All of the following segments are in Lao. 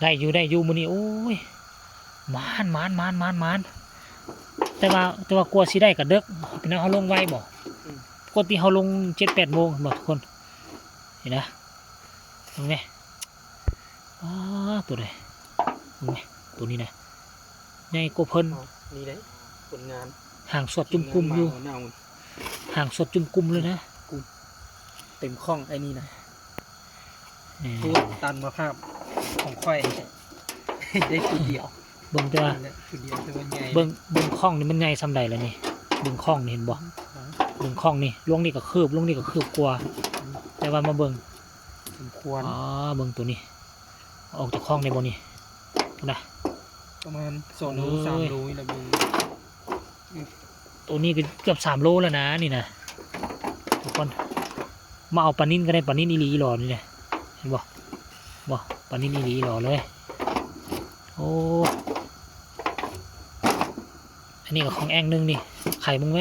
ໄດ້ຢູ່ ໄດ້ຢູ່ມື້ນີ້. ໂອ້ຍ ໝານ ໝານ ໝານ ໝານ ໝານ. ແຕ່ວ່າ ແຕ່ວ່າກວ່າຊິໄດ້ກໍເດິກ. ເປັນຫຍັງເຮົາລົງໄວບໍ່? ອືມ ປົກກະຕິເຮົາລົງເຈັດແປດໂມງ ເຫັນບໍ່ທຸກຄົນ? ນີ້ນະ ເບິ່ງແມ. ອ້າ ໂຕໃດ ເບິ່ງແມ ໂຕນີ້ນະ ໃຫຍ່ກວ່າເພິ່ນ. ອໍ ນີ້ເດ້ຜົນງານ ຫາງສອດຈຸ້ມກຸ້ມຢູ່ ຫາງສອດຈຸ້ມກຸ້ມເລີຍນະ. ເຕັມຂ້ອງໄອ້ນີ້ນະ. ເອີ ພູດຕັນມາພາບຂອງຂ້ອຍໄດ້ຜູ້ດຽວ. ເບິ່ງແຕ່ວ່າ ນີ້ແຫຼະຜູ້ດຽວ ແຕ່ວ່າໃຫຍ່. ເບິ່ງ ເບິ່ງຂ້ອງນີ້ມັນໃຫຍ່ສ່ຳໃດລະນີ້? ເບິ່ງຂ້ອງນີ້ເຫັນບໍ່? ເບິ່ງຂ້ອງນີ້ ລວງນີ້ກໍຄືບ ລວງນີ້ກໍຄືບກວ່າ. ອືມ ແຕ່ວ່າມາເບິ່ງ ສົມຄວນ. ອໍ ເບິ່ງໂຕນີ້ ອອກຈາກຂ້ອງໄດ້ບໍ່ນີ້? ພຸ້ນນະ ປະມານສອງໂລ ເອີຍ ສາມໂລນີ້ລະເບິ່ງ. ໂຕນີ້ກໍເກືອບສາມໂລແລ້ວນະນີ້ນະທຸກຄົນ. ມາເອົາປານິນກໍໄດ້ ປານິນອີ່ຫຼີອີ່ຫຼໍນີ້ນະ ເຫັນບໍ່? ບໍ່ ປານິນອີ່ຫຼີອີ່ຫຼໍເລີຍ. ໂອ້ ອັນນີ້ກໍຂອງແອ່ງໜຶ່ງນີ້ ໄຂເບິ່ງແມ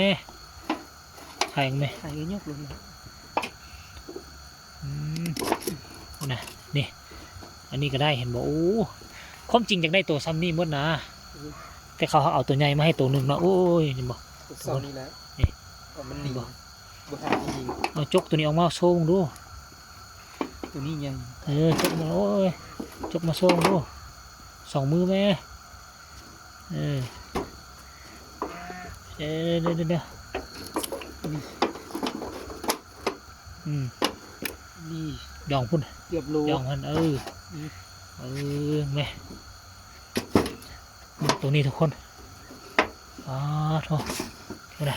ໄຂເບິ່ງແມ ໄຂກໍຍົກລົງ. ອືມ ພຸ້ນນະ ນີ້ ອັນນີ້ກໍໄດ້ ເຫັນບໍ່? ໂອ້ ຄວາມຈິງຢາກໄດ້ໂຕຊ່ຳນີ້ໝົດນະ ອືມ ແຕ່ເຂົາເອົາໂຕໃຫຍ່ມາໃຫ້ໂຕໜຶ່ງເນາະ. ໂອ້ຍ ເຫັນບໍ່? ໂຕຊ່ຳນີ້ແຫຼະ ນີ້ ເອົາມັນໜີ ເຫັນບໍ່? ບໍ່ຫາທີ່ຍິງ. ເອົາຈົກໂຕນີ້ອອກມາໂຊເບິ່ງດູ ໂຕນີ້ໃຫຍ່. ເອີ ຈົກມາ ໂອ້ຍ ຈົກມາໂຊເບິ່ງດູ ສອງມືແມ. ເອີ ເອີ ເດີ ເດີ ເດີ ອືມ ນີ້ ດອງພຸ້ນ ເກືອບໂລ ດອງຫັ້ນ. ເອີ ອືມ ເອີ ແມ ໂຕນີ້ທຸກຄົນ. ອ້າໂທ້ ພຸ້ນນະ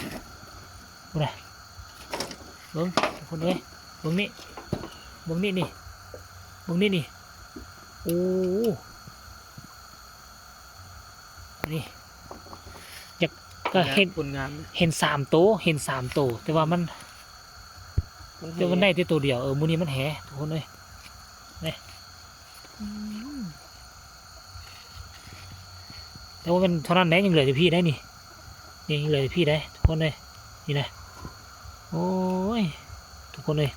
ພຸ້ນນະ ເບິ່ງທຸກຄົນເອີຍ ເບິ່ງນີ້ ເບິ່ງນີ້ນີ້ ເບິ່ງນີ້ນີ້. ໂອ້ ນີ້ ຢາກ ກໍເຫັນ ຜົນງານ ເຫັນສາມໂຕ ເຫັນສາມໂຕ ແຕ່ວ່າມັນ ມັນ ແຕ່ມັນໄດ້ແຕ່ໂຕດຽວ. ເອີ ມື້ນີ້ມັນແຫ ທຸກຄົນເອີຍ ນີ້ ອືມ ແຕ່ວ່າມັນເທົ່ານັ້ນແຫຼະ ຍັງເຫຼືອແຕ່ພີ້ໄດ໋ນີ້ ນີ້ຍັງເຫຼືອແຕ່ພີ້ໄດ໋ທຸກຄົນເອີຍ ນີ້ນະ. ໂອ້ຍ ທຸກຄົນເອີຍ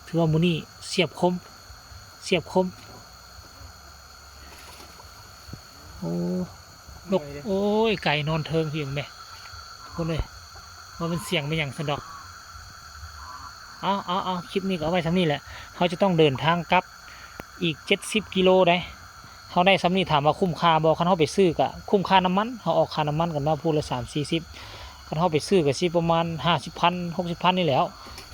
ຖືວ່າມື້ນີ້ສຽບຄົມ ສຽບຄົມ. ໂອ້ ນົກ ໂອ້ຍ ໄກ່ນອນເທິງພີ້ເບິ່ງແມ ທຸກຄົນເອີຍ ວ່າມັນສຽງແມ່ນຫຍັງຊັ້ນດອກ. ເອົາ ເອົາ ເອົາ ຄລິບນີ້ກໍເອົາໄວ້ຊ່ຳນີ້ແຫຼະ. ເຮົາຈະຕ້ອງເດີນທາງກັບອີກເຈັດສິບກິໂລໄດ໋ ເຮົາໄດ້ຊ່ຳນີ້ ຖາມວ່າຄຸ້ມຄ່າບໍ່? ຄັນເຮົາໄປຊື້ກໍຄຸ້ມຄ່ານ້ຳມັນ ເຮົາອອກຄ່ານ້ຳມັນກັນມາຜູ້ລະສາມສີ່ສິບ ຄັນເຮົາໄປຊື້ກໍຊິປະມານຫ້າສິບພັນ ຫົກສິບພັນນີ້ແຫຼ້ວ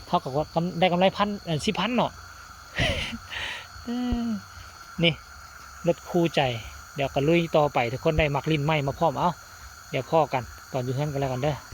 ເຮົາກໍກຳ ໄດ້ກຳໄລພັນ ເອີ ສິບພັນເນາະ. ເອີ ນີ້ ລົດຄູ່ໃຈ ດຽວກໍລຸຍຕໍ່ໄປ ທຸກຄົນ ໄດ້ໝາກລິ້ນໃໝ່ມາພ້ອມ. ເອົາ ດຽວພໍ້ກັນຕອນຢູ່ເຮືອນກັນແລ້ວກັນເດີ.